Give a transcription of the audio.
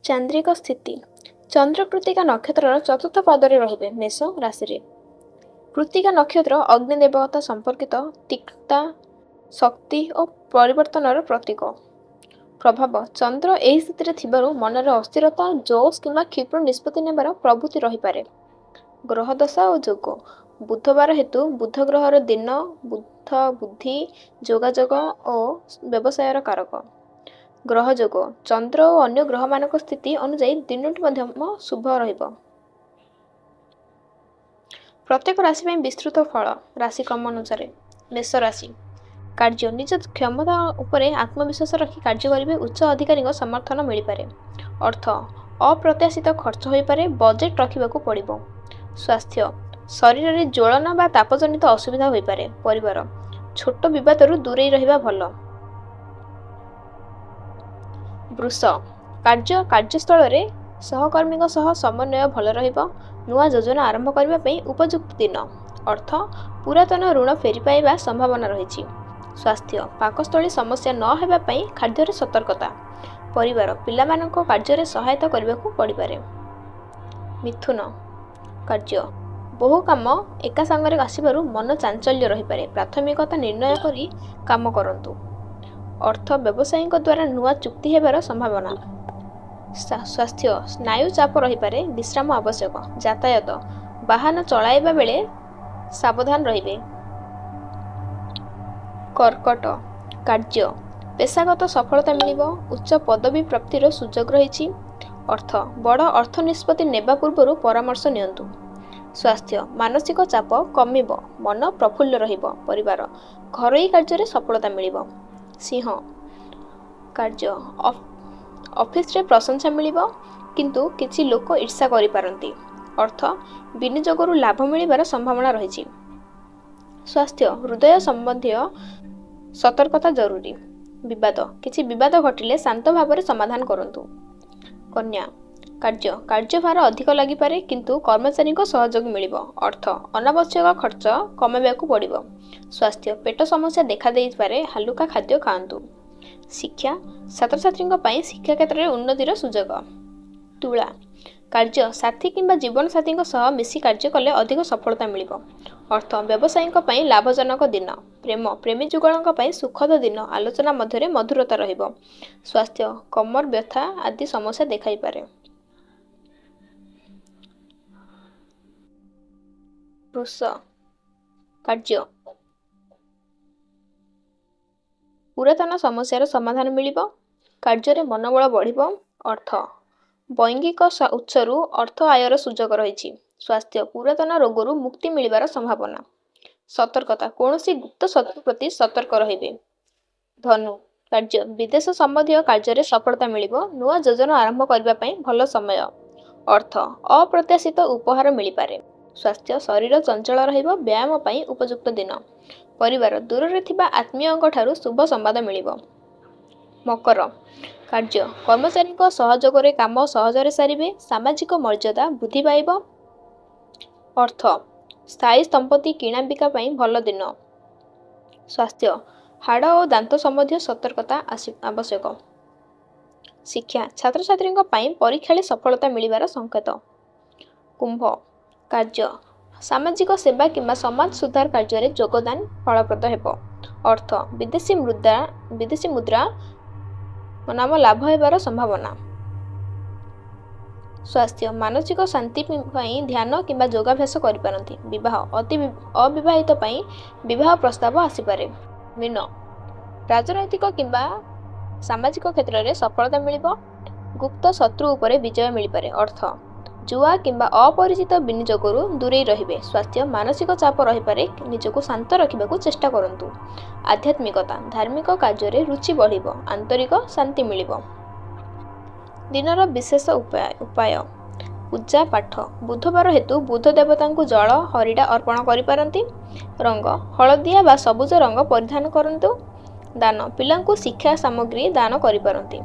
ଚାନ୍ଦ୍ରିକ ସ୍ଥିତି। ଚନ୍ଦ୍ର କୃତିକା ନକ୍ଷତ୍ରର ଚତୁର୍ଥ ପାଦରେ ରହିବେ, ମେଷ ରାଶିରେ। କୃତିକା ନକ୍ଷତ୍ର ଅଗ୍ନି ଦେବତା ସମ୍ପର୍କିତ, ତୀକ୍ଷ୍ଣତା, ଶକ୍ତି ଓ ପରିବର୍ତ୍ତନର ପ୍ରତୀକ। ପ୍ରଭାବ: ଚନ୍ଦ୍ର ଏହି ସ୍ଥିତିରେ ଥିବାରୁ ମନରେ ଅସ୍ଥିରତା, ଜୋଶ କିମ୍ବା କ୍ଷିପ୍ର ନିଷ୍ପତ୍ତି ନେବାର ପ୍ରବୃତ୍ତି ରହିପାରେ। ଗ୍ରହ ଦଶା ଓ ଯୋଗ। ବୁଧବାର ହେତୁ ବୁଧ ଗ୍ରହର ଦିନ। ବୁଧ ବୁଦ୍ଧି, ଯୋଗାଯୋଗ ଓ ବ୍ୟବସାୟର କାରକ। ଗ୍ରହ ଯୋଗ: ଚନ୍ଦ୍ର ଓ ଅନ୍ୟ ଗ୍ରହମାନଙ୍କ ସ୍ଥିତି ଅନୁଯାୟୀ ଦିନଟି ମଧ୍ୟମ ଶୁଭ ରହିବ। ପ୍ରତ୍ୟେକ ରାଶି ପାଇଁ ବିସ୍ତୃତ ଫଳ ରାଶିକ୍ରମ ଅନୁସାରେ। ମେଷ ରାଶି। କାର୍ଯ୍ୟ: ନିଜ କ୍ଷମତା ଉପରେ ଆତ୍ମବିଶ୍ୱାସ ରଖି କାର୍ଯ୍ୟ କରିବେ। ଉଚ୍ଚ ଅଧିକାରୀଙ୍କ ସମର୍ଥନ ମିଳିପାରେ। ଅର୍ଥ: ଅପ୍ରତ୍ୟାଶିତ ଖର୍ଚ୍ଚ ହୋଇପାରେ, ବଜେଟ୍ ରଖିବାକୁ ପଡ଼ିବ। ସ୍ୱାସ୍ଥ୍ୟ: ଶରୀରରେ ଜ୍ୱଳନ ବା ତାପଜନିତ ଅସୁବିଧା ହୋଇପାରେ। ପରିବାର: ଛୋଟ ବିବାଦରୁ ଦୂରେଇ ରହିବା ଭଲ। ବୃଷ। କାର୍ଯ୍ୟ: କାର୍ଯ୍ୟସ୍ଥଳରେ ସହକର୍ମୀଙ୍କ ସହ ସମନ୍ୱୟ ଭଲ ରହିବ। ନୂଆ ଯୋଜନା ଆରମ୍ଭ କରିବା ପାଇଁ ଉପଯୁକ୍ତ ଦିନ। ଅର୍ଥ: ପୁରାତନ ଋଣ ଫେରି ପାଇବା ସମ୍ଭାବନା ରହିଛି। ସ୍ୱାସ୍ଥ୍ୟ: ପାକସ୍ଥଳୀ ସମସ୍ୟା ନ ହେବା ପାଇଁ ଖାଦ୍ୟରେ ସତର୍କତା। ପରିବାର: ପିଲାମାନଙ୍କ କାର୍ଯ୍ୟରେ ସହାୟତା କରିବାକୁ ପଡ଼ିପାରେ। ମିଥୁନ। କାର୍ଯ୍ୟ: ବହୁ କାମ ଏକା ସାଙ୍ଗରେ ଆସିବାରୁ ମନ ଚାଞ୍ଚଲ୍ୟ ରହିପାରେ। ପ୍ରାଥମିକତା ନିର୍ଣ୍ଣୟ କରି କାମ କରନ୍ତୁ। ଅର୍ଥ: ବ୍ୟବସାୟୀଙ୍କ ଦ୍ୱାରା ନୂଆ ଚୁକ୍ତି ହେବାର ସମ୍ଭାବନା। ସ୍ୱାସ୍ଥ୍ୟ: ସ୍ନାୟୁ ଚାପ ରହିପାରେ, ବିଶ୍ରାମ ଆବଶ୍ୟକ। ଯାତାୟାତ: ବାହନ ଚଳାଇବା ବେଳେ ସାବଧାନ ରହିବେ। କର୍କଟ। କାର୍ଯ୍ୟ: ପେଶାଗତ ସଫଳତା ମିଳିବ। ଉଚ୍ଚ ପଦବୀ ପ୍ରାପ୍ତିର ସୁଯୋଗ ରହିଛି। ଅର୍ଥ: ବଡ଼ ଅର୍ଥ ନିଷ୍ପତ୍ତି ନେବା ପୂର୍ବରୁ ପରାମର୍ଶ ନିଅନ୍ତୁ। ସ୍ୱାସ୍ଥ୍ୟ: ମାନସିକ ଚାପ କମିବ, ମନ ପ୍ରଫୁଲ୍ଲ ରହିବ। ପରିବାର: ଘରୋଇ କାର୍ଯ୍ୟରେ ସଫଳତା ମିଳିବ। ସିଂହ। କାର୍ଯ୍ୟ: ଅଫିସରେ ପ୍ରଶଂସା ମିଳିବ, କିନ୍ତୁ କିଛି ଲୋକ ଈର୍ଷା କରିପାରନ୍ତି। ଅର୍ଥ: ବିନିଯୋଗରୁ ଲାଭ ମିଳିବାର ସମ୍ଭାବନା ରହିଛି। ସ୍ୱାସ୍ଥ୍ୟ: ହୃଦୟ ସମ୍ବନ୍ଧୀୟ ସତର୍କତା ଜରୁରୀ। ବିବାଦ: କିଛି ବିବାଦ ଘଟିଲେ ଶାନ୍ତ ଭାବରେ ସମାଧାନ କରନ୍ତୁ। କନ୍ୟା। କାର୍ଯ୍ୟ: କାର୍ଯ୍ୟଭାର ଅଧିକ ଲାଗିପାରେ, କିନ୍ତୁ କର୍ମଚାରୀଙ୍କ ସହଯୋଗ ମିଳିବ। ଅର୍ଥ: ଅନାବଶ୍ୟକ ଖର୍ଚ୍ଚ କମାଇବାକୁ ପଡ଼ିବ। ସ୍ୱାସ୍ଥ୍ୟ: ପେଟ ସମସ୍ୟା ଦେଖାଦେଇପାରେ, ହାଲୁକା ଖାଦ୍ୟ ଖାଆନ୍ତୁ। ଶିକ୍ଷା: ଛାତ୍ରଛାତ୍ରୀଙ୍କ ପାଇଁ ଶିକ୍ଷା କ୍ଷେତ୍ରରେ ଉନ୍ନତିର ସୁଯୋଗ। ତୁଳା। କାର୍ଯ୍ୟ: ସାଥୀ କିମ୍ବା ଜୀବନସାଥୀଙ୍କ ସହ ମିଶି କାର୍ଯ୍ୟ କଲେ ଅଧିକ ସଫଳତା ମିଳିବ। ଅର୍ଥ: ବ୍ୟବସାୟୀଙ୍କ ପାଇଁ ଲାଭଜନକ ଦିନ। ପ୍ରେମ: ପ୍ରେମୀ ଯୁଗଳଙ୍କ ପାଇଁ ସୁଖଦ ଦିନ, ଆଲୋଚନା ମଧ୍ୟରେ ମଧୁରତା ରହିବ। ସ୍ୱାସ୍ଥ୍ୟ: କମର ବ୍ୟଥା ଆଦି ସମସ୍ୟା ଦେଖାଇପାରେ। ବୃଷ। କାର୍ଯ୍ୟ: ପୁରାତନ ସମସ୍ୟାର ସମାଧାନ ମିଳିବ। କାର୍ଯ୍ୟରେ ମନୋବଳ ବଢ଼ିବ। ଅର୍ଥ: ବୈଙ୍ଗିକ ଉତ୍ସରୁ ଅର୍ଥ ଆୟର ସୁଯୋଗ ରହିଛି। ସ୍ୱାସ୍ଥ୍ୟ: ପୁରାତନ ରୋଗରୁ ମୁକ୍ତି ମିଳିବାର ସମ୍ଭାବନା। ସତର୍କତା: କୌଣସି ଗୁପ୍ତ ଶତ୍ରୁ ପ୍ରତି ସତର୍କ ରହିବେ। ଧନୁ। କାର୍ଯ୍ୟ: ବିଦେଶ ସମ୍ବନ୍ଧୀୟ କାର୍ଯ୍ୟରେ ସଫଳତା ମିଳିବ। ନୂଆ ଯୋଜନା ଆରମ୍ଭ କରିବା ପାଇଁ ଭଲ ସମୟ। ଅର୍ଥ: ଅପ୍ରତ୍ୟାଶିତ ଉପହାର ମିଳିପାରେ। ସ୍ୱାସ୍ଥ୍ୟ: ଶରୀର ଚଞ୍ଚଳ ରହିବ, ବ୍ୟାୟାମ ପାଇଁ ଉପଯୁକ୍ତ ଦିନ। ପରିବାର: ଦୂରରେ ଥିବା ଆତ୍ମୀୟଙ୍କଠାରୁ ଶୁଭ ସମ୍ବାଦ ମିଳିବ। ମକର। କାର୍ଯ୍ୟ: କର୍ମଚାରୀଙ୍କ ସହଯୋଗରେ କାମ ସହଜରେ ସାରିବେ। ସାମାଜିକ ମର୍ଯ୍ୟାଦା ବୃଦ୍ଧି ପାଇବ। ଅର୍ଥ: ସ୍ଥାୟୀ ସମ୍ପତ୍ତି କିଣାବିକା ପାଇଁ ଭଲ ଦିନ। ସ୍ୱାସ୍ଥ୍ୟ: ହାଡ଼ ଓ ଦାନ୍ତ ସମ୍ବନ୍ଧୀୟ ସତର୍କତା ଆବଶ୍ୟକ। ଶିକ୍ଷା: ଛାତ୍ରଛାତ୍ରୀଙ୍କ ପାଇଁ ପରୀକ୍ଷାରେ ସଫଳତା ମିଳିବାର ସଂକେତ। କୁମ୍ଭ। କାର୍ଯ୍ୟ: ସାମାଜିକ ସେବା କିମ୍ବା ସମାଜ ସୁଧାର କାର୍ଯ୍ୟରେ ଯୋଗଦାନ ଫଳପ୍ରଦ ହେବ। ଅର୍ଥ: ବିଦେଶୀ ମୁଦ୍ରା ବନାମ ଲାଭ ହେବାର ସମ୍ଭାବନା। ସ୍ୱାସ୍ଥ୍ୟ: ମାନସିକ ଶାନ୍ତି ପାଇଁ ଧ୍ୟାନ କିମ୍ବା ଯୋଗାଭ୍ୟାସ କରିପାରନ୍ତି। ବିବାହ: ଅବିବାହିତ ପାଇଁ ବିବାହ ପ୍ରସ୍ତାବ ଆସିପାରେ। ମୀନ। ରାଜନୈତିକ କିମ୍ବା ସାମାଜିକ କ୍ଷେତ୍ରରେ ସଫଳତା ମିଳିବ। ଗୁପ୍ତ ଶତ୍ରୁ ଉପରେ ବିଜୟ ମିଳିପାରେ। ଅର୍ଥ: ଜୁଆ କିମ୍ବା ଅପରିଚିତ ବିନିଯୋଗରୁ ଦୂରେଇ ରହିବେ। ସ୍ୱାସ୍ଥ୍ୟ: ମାନସିକ ଚାପ ରହିପାରେ, ନିଜକୁ ଶାନ୍ତ ରଖିବାକୁ ଚେଷ୍ଟା କରନ୍ତୁ। ଆଧ୍ୟାତ୍ମିକତା: ଧାର୍ମିକ କାର୍ଯ୍ୟରେ ରୁଚି ବଢ଼ିବ, ଆନ୍ତରିକ ଶାନ୍ତି ମିଳିବ। ଦିନର ବିଶେଷ ଉପାୟ: ପୂଜା ପାଠ। ବୁଧବାର ହେତୁ ବୁଧ ଦେବତାଙ୍କୁ ଜଳ, ହରିଡ଼ା ଅର୍ପଣ କରିପାରନ୍ତି। ରଙ୍ଗ: ହଳଦିଆ ବା ସବୁଜ ରଙ୍ଗ ପରିଧାନ କରନ୍ତୁ। ଦାନ: ପିଲାଙ୍କୁ ଶିକ୍ଷା ସାମଗ୍ରୀ ଦାନ କରିପାରନ୍ତି।